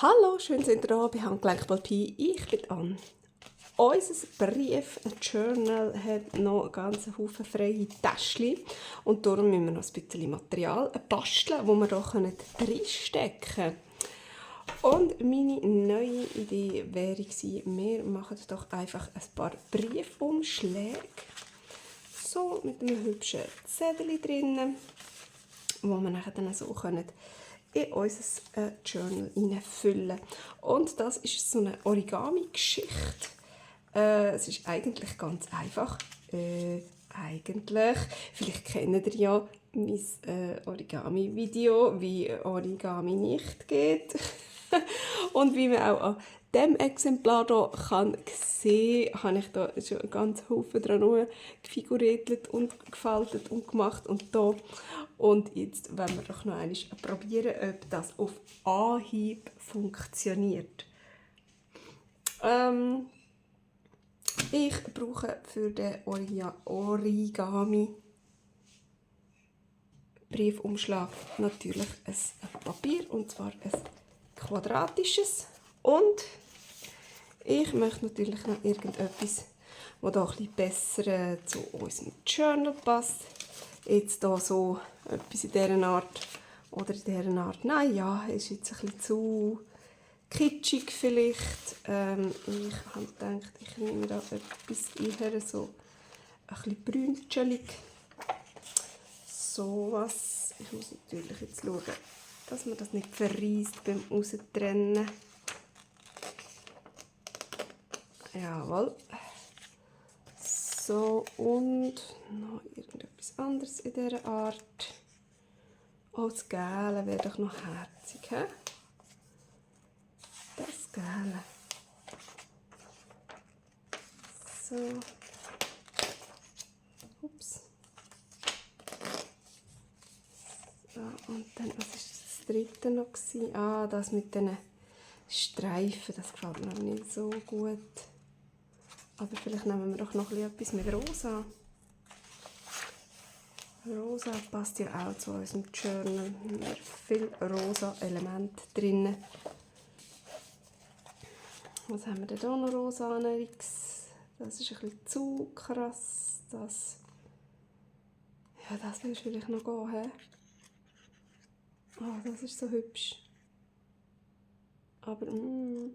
Hallo, schön sind ihr da bei Handgelenkball-Pi. Ich bin Anne. Unser Brief-Journal hat noch einen ganzen Haufen freie Täschchen und darum müssen wir noch ein bisschen Material basteln, das wir hier reinstecken können. Und meine neue Idee wäre gewesen, wir machen doch einfach ein paar Briefumschläge, so mit einem hübschen Zettel drin, wo wir nachher dann so in unser Journal hineinfüllen. Und das ist so eine Origami-Geschichte. Es ist eigentlich ganz einfach. Vielleicht kennt ihr ja mein Origami-Video, wie Origami nicht geht. Und wie man auch an diesem Exemplar hier kann sehen kann, habe ich da schon einen ganzen Haufen dran gefiguriert und gefaltet und gemacht und da. Und jetzt wollen wir doch noch einmal probieren, ob das auf Anhieb funktioniert. Ich brauche für den Origami Briefumschlag natürlich ein Papier, und zwar ein quadratisches. Und ich möchte natürlich noch irgendetwas, das da ein bisschen besser zu unserem Journal passt. Jetzt hier so etwas in dieser Art oder in dieser Art. Nein, ja, ist jetzt ein bisschen zu kitschig vielleicht. Ich habe gedacht, ich nehme da etwas eher so ein bisschen brünschelig. So was. Ich muss natürlich jetzt schauen, dass man das nicht verreist beim Raustrennen. Jawohl. So, und noch irgendetwas anderes in dieser Art. Oh, das Gelbe wäre doch noch herzig, he? Das Gelbe. So. Ups. So, und dann, was war das dritte noch? Ah, das mit den Streifen, das gefällt mir nicht so gut. Aber vielleicht nehmen wir doch noch etwas mit Rosa. Rosa passt ja auch zu unserem Journal. Wir haben viel rosa Elemente drin. Was haben wir denn hier noch rosa? Das ist ein bisschen zu krass. Das würde vielleicht noch gehen. Oh, das ist so hübsch. Aber ein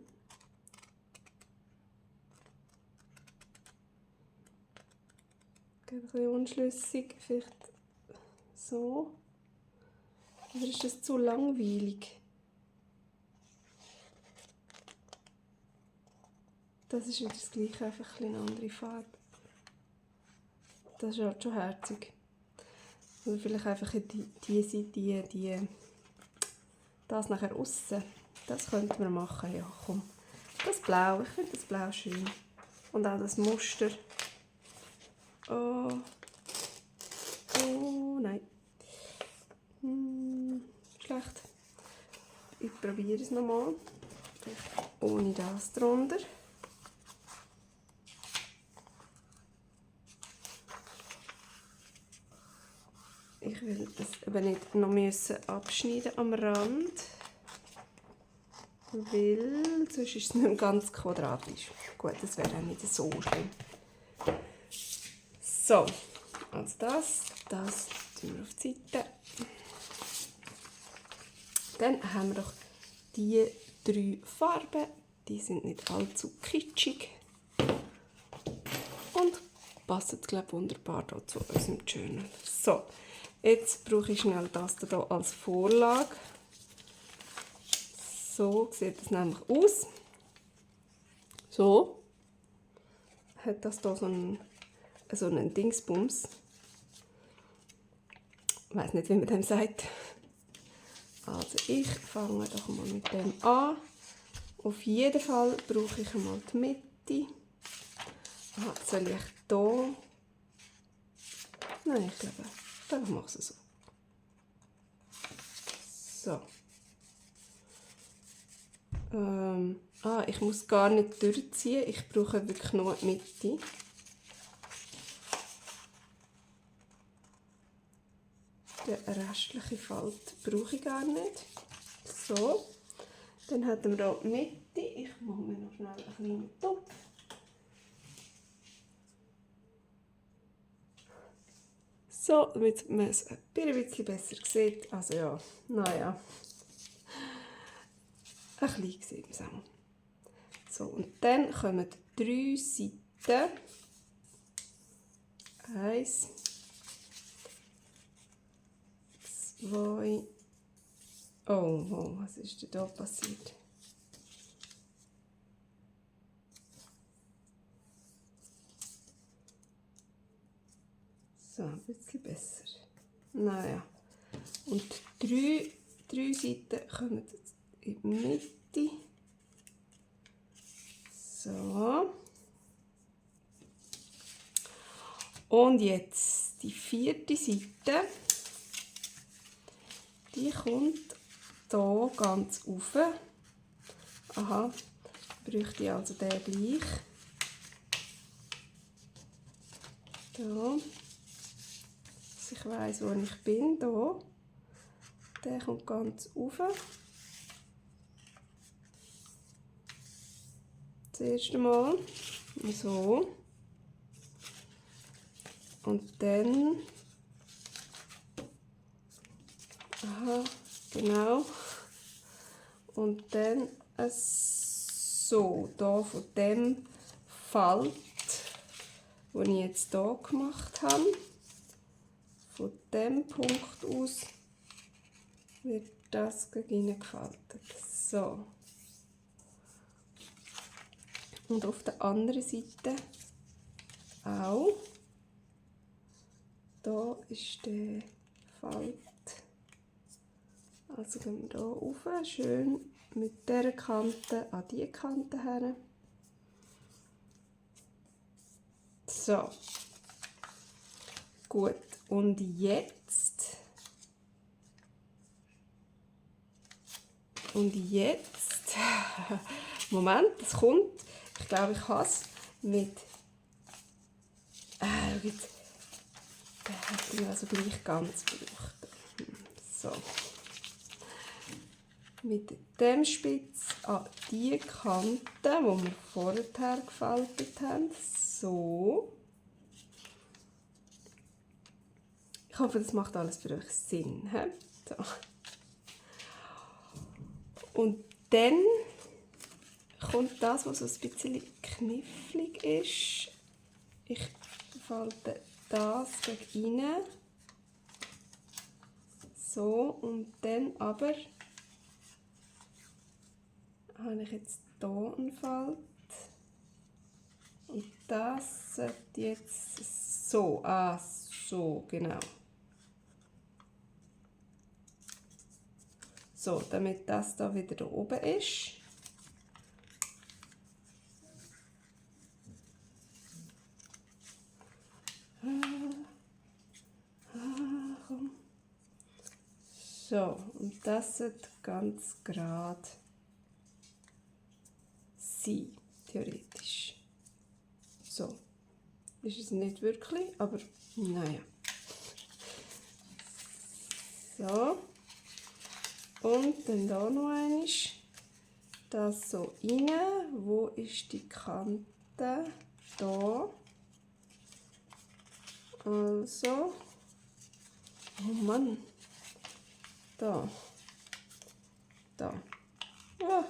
bisschen unschlüssig, vielleicht so. Oder ist das zu langweilig? Das ist wieder das Gleiche, einfach eine andere Farbe. Das ist halt schon herzig. Oder vielleicht einfach diese Seite, das nachher aussen. Das könnten wir machen, ja komm. Das Blau, ich finde das Blau schön. Und auch das Muster. Oh, nein. Schlecht. Ich probiere es nochmal. Ohne das drunter. Ich will das aber nicht noch abschneiden am Rand. Weil sonst ist es nicht ganz quadratisch. Gut, das wäre auch nicht so schlimm. So, also das tun wir auf die Seite. Dann haben wir doch die 3 Farben. Die sind nicht allzu kitschig. Und passen, glaube ich, wunderbar hier zu unserem Journal. So, jetzt brauche ich schnell das hier als Vorlage. So sieht das nämlich aus. So hat das hier so einen Dingsbums. Ich weiss nicht, wie man dem sagt. Also ich fange doch mal mit dem an. Auf jeden Fall brauche ich einmal die Mitte. Aha, soll ich hier? Nein, ich glaube, ich mache es so. So. Ich muss gar nicht durchziehen. Ich brauche wirklich nur die Mitte. Den restlichen Falt brauche ich gar nicht. So. Dann haben wir hier die Mitte. Ich mache mir noch schnell einen kleinen Topf. So, damit man es ein bisschen besser sieht. Also ja, naja. Ein bisschen sieht man es auch. So, und dann kommen 3 Seiten. 1, 2. Oh, was ist denn da passiert? So, ein bisschen besser. Naja. Und 3 Seiten kommen in die Mitte. So. Und jetzt die 4. Seite. Die kommt hier ganz rauf. Aha, bräuchte ich also den gleich. Da. Dass ich weiss, wo ich bin. Hier. Der kommt ganz rauf. Das erste Mal. So. Und dann. Aha, genau. Und dann so, hier von dem Falt, den ich jetzt hier gemacht habe. Von dem Punkt aus wird das gegen innen gefaltet. So. Und auf der anderen Seite auch. Da ist der Falt. Also gehen wir hier rauf, schön mit dieser Kante an diese Kante her. So. Gut. Und jetzt. Moment, es kommt. Ich glaube, ich habe es mit. Jetzt. Den hätte ich also gleich ganz gebraucht. So. Mit dem Spitz an die Kante, die wir vorher gefaltet haben. So. Ich hoffe, das macht alles für euch Sinn. So. Und dann kommt das, was so ein bisschen knifflig ist. Ich falte das gegen rein. So, und dann aber habe ich jetzt hier einen Falt. Und das sollte jetzt so, so, genau. So, damit das da wieder da oben ist. Komm. So, und das sollte ganz gerade sein, theoretisch. So, ist es nicht wirklich, aber naja. So. Und dann da noch einmal das so rein. Wo ist die Kante? Da. Also. Oh Mann. Da. Da. Ah.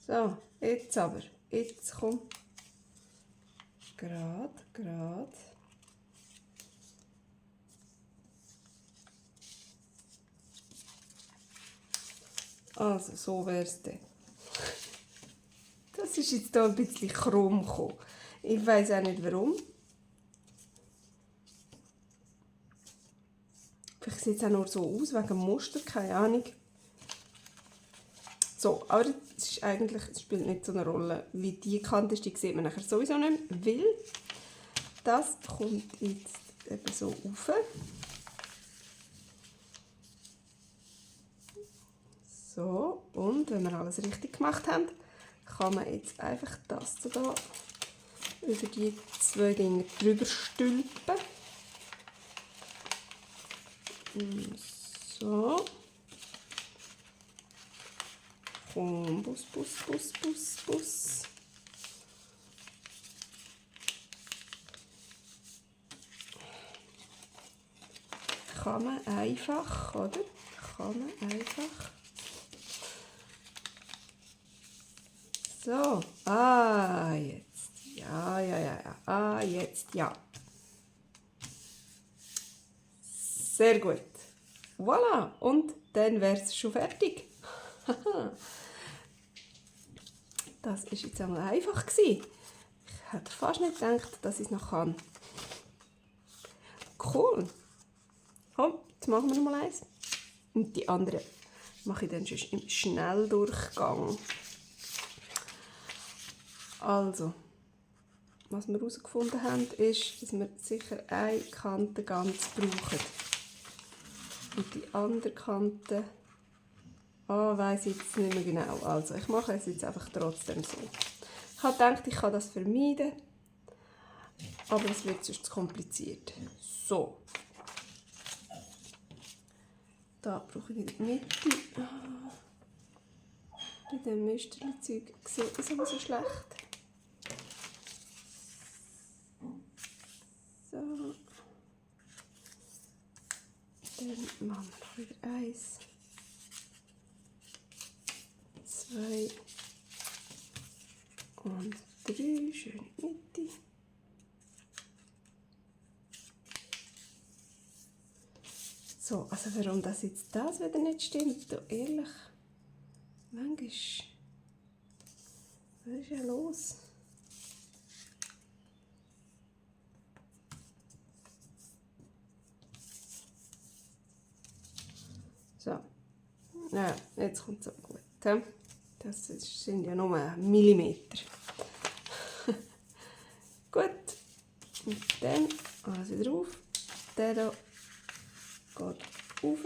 So, jetzt aber. Jetzt kommt gerade. Also, so wäre es dann. Das ist jetzt hier ein bisschen krumm gekommen. Ich weiss auch nicht warum. Vielleicht sieht es auch nur so aus, wegen dem Muster, keine Ahnung. So, aber es ist eigentlich, es spielt nicht so eine Rolle, wie die Kante ist, die sieht man nachher sowieso nicht mehr, weil das kommt jetzt eben so rauf. So, und wenn wir alles richtig gemacht haben, kann man jetzt einfach das hier über die 2 Dinge drüber stülpen. So. Komm, Bus, Bus, Bus, Bus, Bus. Kann man einfach, oder? Kann man einfach. So, jetzt. Ja. Jetzt, ja. Sehr gut. Voilà, und dann wäre es schon fertig. Das war jetzt einmal einfach. Ich hätte fast nicht gedacht, dass ich es noch kann. Cool. Komm, jetzt machen wir noch mal eins. Und die andere mache ich dann schon im Schnelldurchgang. Also, was wir herausgefunden haben, ist, dass wir sicher eine Kante ganz brauchen. Und die andere Kante, weiss ich jetzt nicht mehr genau. Also, ich mache es jetzt einfach trotzdem so. Ich habe gedacht, ich kann das vermeiden, aber es wird sonst zu kompliziert. So. Da brauche ich die Mitte. Bei dem Müsterli-Zeug sieht das aber so schlecht. So. Dann machen wir noch wieder 1, 2 und 3. Schön in die Mitte. So, also warum das jetzt das wieder nicht stimmt, da ehrlich, manchmal, was ist ja los? So, ja, jetzt kommt es auch gut. Das sind ja nur Millimeter. Gut, und dann alles wieder auf. Der hier geht rauf.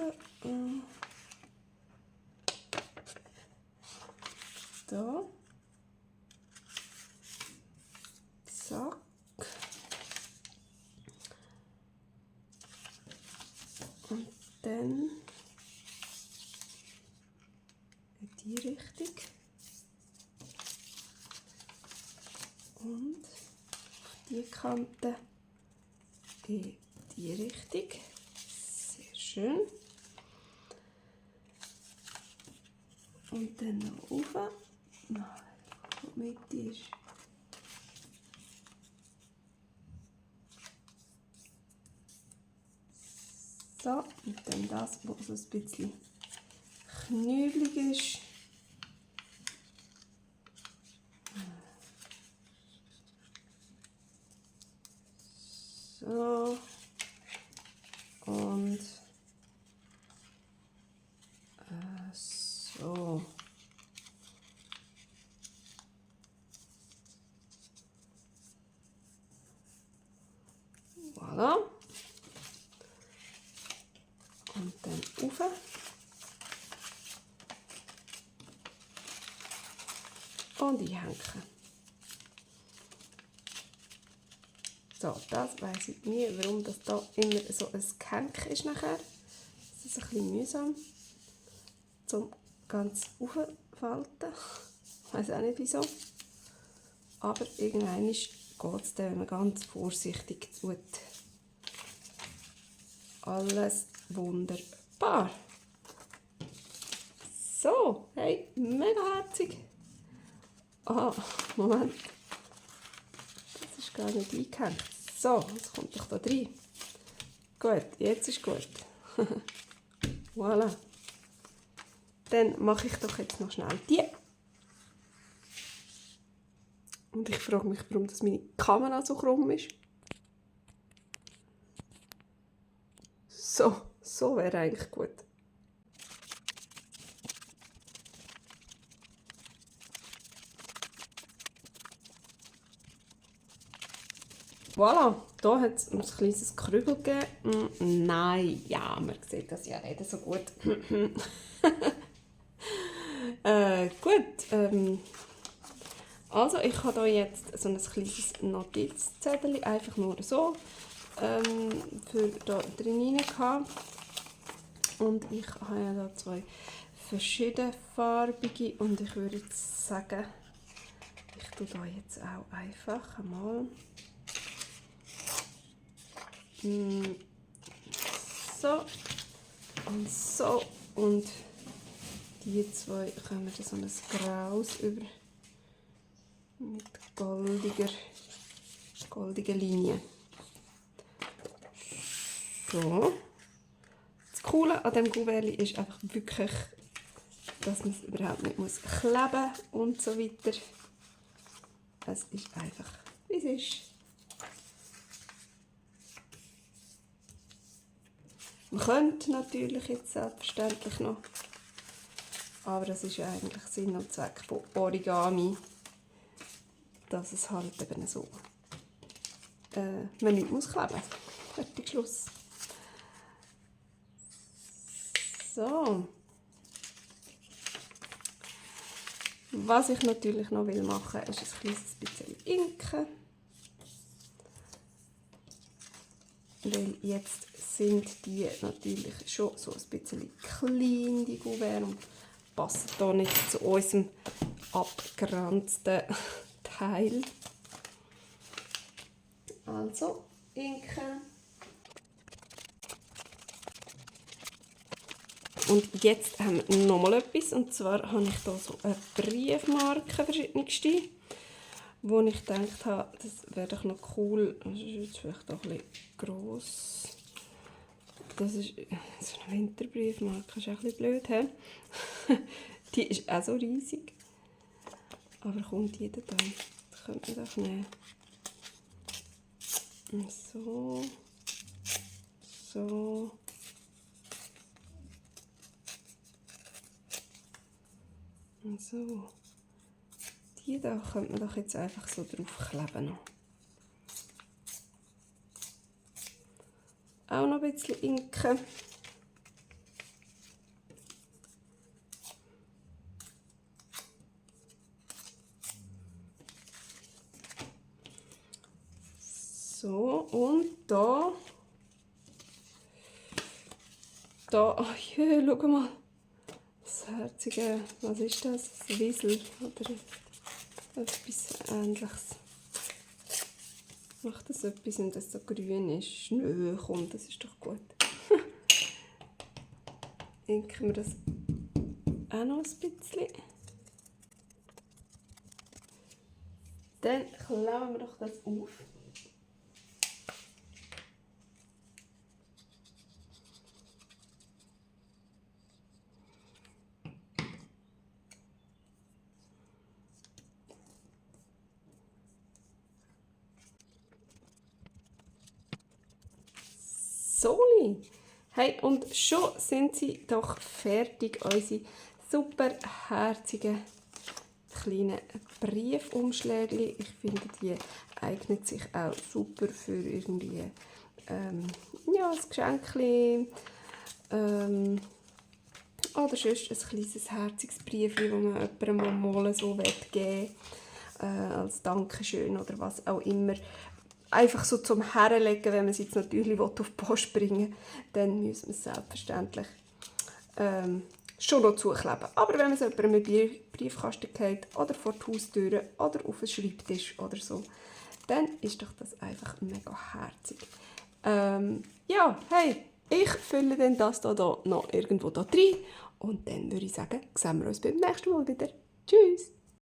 Da. Zack. Und dann in die Richtung. Und auf die Kante in die Richtung. Sehr schön. Und dann noch rauf. Die Mitte ist so. Und dann das, was so ein bisschen knübelig ist. So. Und so. Voilà. Und dann rauf. Und einhängen. So, das weiss ich nie, warum das da immer so ein Gehänk ist nachher. Das ist ein bisschen mühsam, zum ganz aufzufalten. Ich weiss auch nicht wieso. Aber irgendwann geht es dann, wenn man ganz vorsichtig tut. Alles wunderbar. So, hey, mega herzig. Ah, Moment. Das ist gar nicht eingehängt. So, jetzt kommt doch da rein. Gut, jetzt ist gut. Voilà. Dann mache ich doch jetzt noch schnell die. Und ich frage mich, warum das meine Kamera so krumm ist. So wäre eigentlich gut. Voilà, hier hat es ein kleines Krügel gegeben. Nein, ja, man sieht das ja nicht so gut. Gut, also ich habe hier jetzt so ein kleines Notizzettel, einfach nur so, für da drin gehabt. Und ich habe ja da 2 verschiedenfarbige und ich würde jetzt sagen, ich tue da jetzt auch einfach einmal so und so und die 2 kommen so ein Graus über mit goldiger Linie. So. Das Coole an diesem Kuvert ist einfach wirklich, dass man es überhaupt nicht muss kleben und so weiter. Es ist einfach, wie es ist. Man könnte natürlich jetzt selbstverständlich noch, aber das ist ja eigentlich Sinn und Zweck von Origami, dass es halt eben so man nicht muss kleben. Fertig, Schluss. So. Was ich natürlich noch machen will, ist ein kleines bisschen Inken. Weil jetzt sind die natürlich schon so ein bisschen klein, die Kuverts, und passen hier nicht zu unserem abgeranzten Teil. Also, Inken. Und jetzt haben wir noch mal etwas, und zwar habe ich hier so eine Briefmarke, verschiedenste, wo ich gedacht habe, das wäre doch noch cool. Das ist jetzt vielleicht auch ein bisschen gross. Das ist so eine Winterbriefmarke, das ist auch ein bisschen blöd, he? Die ist auch so riesig. Aber kommt jeder da? Das könnte man doch nehmen. So. So. Und so. Die da könnte man doch jetzt einfach so draufkleben noch. Auch noch ein bisschen Inken. So, und da. Oh je, schau mal. Das herzige, was ist das? Ein Wiesel oder etwas Ähnliches. Macht das etwas, wenn das so grün ist? Nö, komm, das ist doch gut. Inken wir das auch noch ein bisschen. Dann klauen wir doch das auf. Soli! Hey, und schon sind sie doch fertig, unsere super herzigen kleinen Briefumschläge. Ich finde, die eignet sich auch super für irgendwie ja, ein Geschenkchen oder sonst ein kleines herziges Briefchen, das man jemandem mal so geben will, als Dankeschön oder was auch immer. Einfach so zum Herlegen, wenn man es jetzt natürlich auf die Post bringen will, dann müssen wir es selbstverständlich schon noch zukleben. Aber wenn man es jemandem in den Briefkasten geht oder vor die Haustüre oder auf den Schreibtisch oder so, dann ist doch das einfach mega herzig. Ja, hey, ich fülle dann das da noch irgendwo da rein und dann würde ich sagen, sehen wir uns beim nächsten Mal wieder. Tschüss!